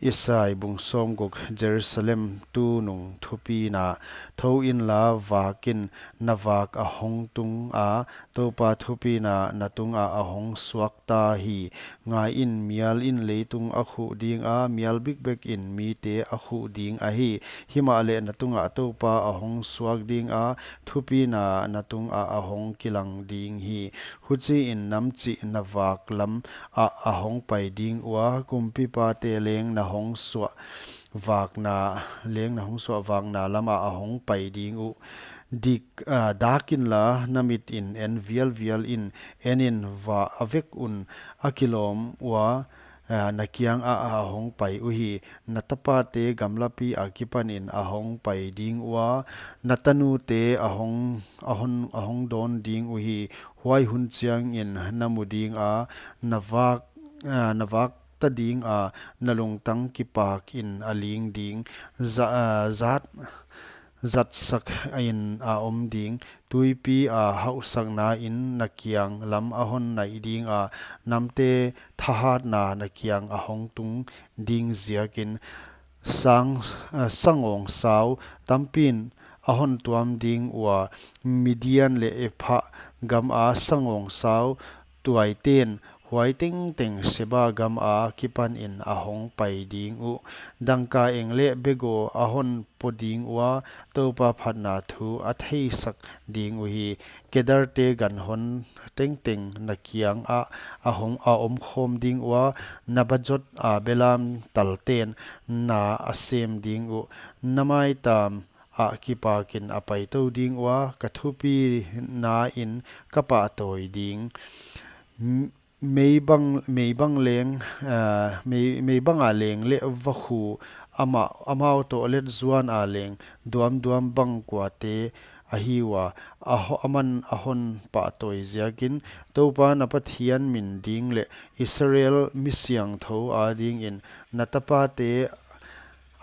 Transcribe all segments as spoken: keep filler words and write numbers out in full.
Isai bung sawmguk. Jerusalem, tunung thupina thou inla, vak in, na vak a hong tung a, Toupa thupina na tungah a hong suak ta hi. Ngai in, mial in leitung a khuh ding a, mial bikbek in mite a khuh ding ahi. Himahleh na tungah Toupa a hong suak ding a, thupina na tungah a hong kilang ding hi. Huchiin namchih na vak lam ah a hong pai ding ua, kumpipate leng na hong suah vakna, leng na hong suah vakna lamah a hong pai ding uh. Dik, ah, dak inla, na mit in en vialvial in, en in va a vek un, a kilawm ua, ah, na kiangah a hong pai uhi. Na tapate gamlapi akipanin a hong pai ding ua, na tanute a hong, a hon, a hong dawn ding uhi. Huai hun chiangin na mu ding a, na vak, ah, na vak ta ding a, na lungtang kipak in a ling ding. Za-, ah, zat, zatsak in a om ding. Tuipi a hauhsakna in na kiang lam a hon naih ding a, namte thahatna na kiang a hong tung ding ziakin, sang, ah, sangawng sau tampi in a hon tuam ding ua, Midian leh Epha gam a sangawng sau tuaiten, huai tengteng Seba gam akipanin a hong pai ding uh. Dangkaeng leh begaw a hon po ding ua, Toupa phatna thu a theisak ding uhi. Kedarte ganhon tengteng na kiangah a hong, a omkhawm ding ua, na bajot a belam talten na a sem ding uh. Na maitam ah kipakin a paitou ding ua, ka thupina in ka pahtawi ding. M-, meibang, meibang leng, ah, mei, meibang a leng leh vakhu, amah, amau toh letzuan a leng duamduam bang kuate ahi ua, a ho-, aman a hon pahtawi ziakin, Toupa na Pathian min ding leh Israel mi siangthou adingin, na tapate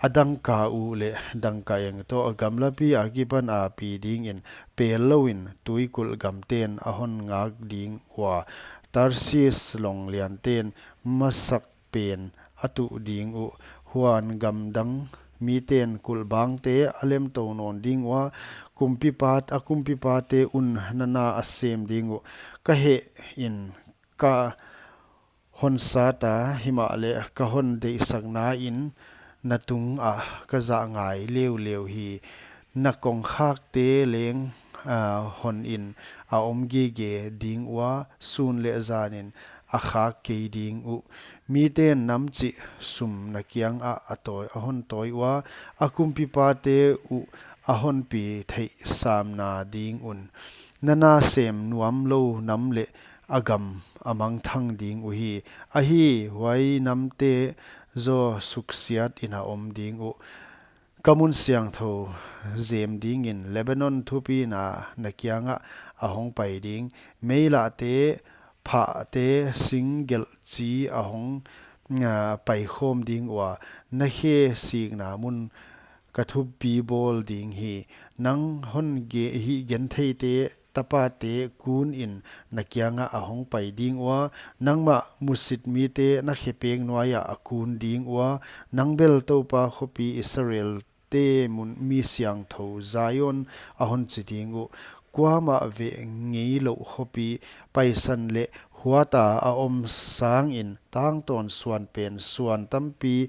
a dangka uh leh dangkaeng toh a gamlapi akipan a pi dingin, pel louin tuikulh gamten a hon ngak ding ua, Tarsis long lianten masak pen a tuh ding uh. Huan gamdang miten kulhbangte a lemtou nawn ding ua, kumpipat, a kumpipate un na na a sem ding uh. Ka heh in ka hon sat a, himahleh ka hon deihsakna in na tungah ka zah ngai leuleu hi. Na kongkhakte leng, ah, hon in a om gige ding ua, sun leh zanin a khak kei ding uh. Miten namchih sum na kiangah a tawi, a hon tawi ua, a kumpipate uh a hon pi theih samna ding un. Na na sem nuam lou nam leh a gam a mangthang ding uhi. Ahi, huai namte zaw suksiat in a om ding uh. Ka mun siangthou zem dingin Lebanon thupina na kiangah a hong pai ding. Meilahte, phahte, sing gelhchi a hong, ah, paikhawm ding ua, na khe sikna mun ka thupi bawl ding hi. Nang hon ge-, hih gentheite tapate kun in na kiangah a hong pai ding ua, nangmah musit mite na khepek nuaiah a kun ding ua, nang bel Toupa khopi Israelte mun mi siangthou Zion a hon chi ding uh. Kuamah veh ngeilouh khopi, paisan leh huata a om sangin tangtawn suan pen suan tampi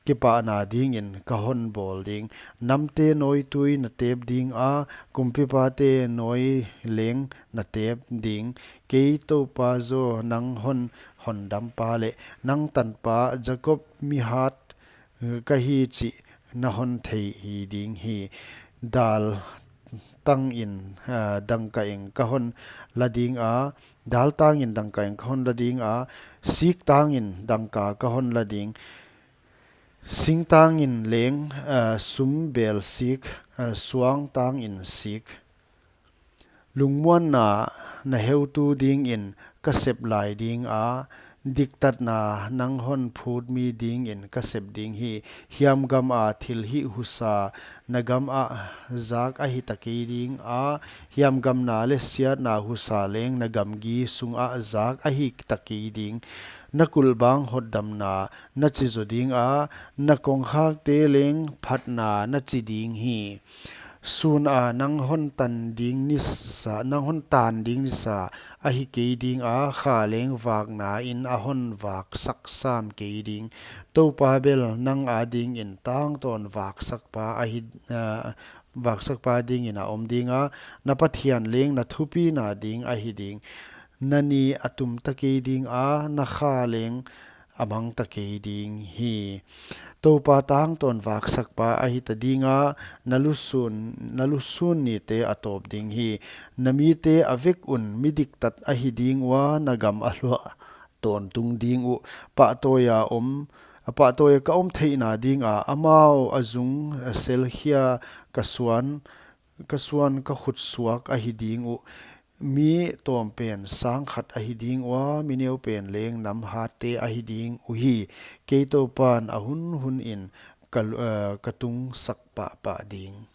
kipahna dingin ka hon bawl ding. Namte nawitui na tep ding a, kumpipate nawi leng na tep ding. Kei Toupa zaw nang hon hondampa leh nang tanpa Jakob mi hat, eh, ka hi chih na hon thei hi ding hi. Dal tangin, ah, dangkaeng ka hon la ding a, dal tangin dangkaeng ka hon la ding a, sik tangin dangka ka hon la ding. Sing tangin leng, ah, sum bel sik, ah, suang tangin sik. Lungmuanna na heutu dingin ka sep lai ding a, diktatna nang hon phut mi dingin ka sep ding hi. Hiamgam a thilhih husa na gam ah zak ahi ta kei ding a, hiamgamna leh siatna husa leng na gamgi sungah zak ahi ta kei ding. Na kulhbang hotdamna na chi zo ding a, na kongkhakte leng phatna na chi ding hi. Sun a nang hon tan ding nisa, nang hon tan ding nisa ahi kei ding a, kha leng vakna in a hon vaksak sam kei ding. Toupa bel nang adingin tangtawn vaksakpa ahi, ah, vaksakpa dingin a om ding a, na Pathian leng na thupina ding ahi ding. Na ni a tum ta kei ding a, na kha leng a mang ta kei ding hi. Toupa tangtawn vaksakpa ahi ta ding a, na lusun, na lusun nite a tawp ding hi. Na mite a vek un mi diktat ahi ding ua, na gam a luah tawntung ding uh. Pahtawi a om, a pahtawi a ka om theihna ding a, amau a zung, a selkhia ka suan, ka suan ka khut suak ahi ding uh. Mi tawm pen sang khat ahi ding ua, mi neu pen leng nam hatte ahi ding uhi. Kei Toupan a hun hun in ka, eh, ka tung sak pahpah ding.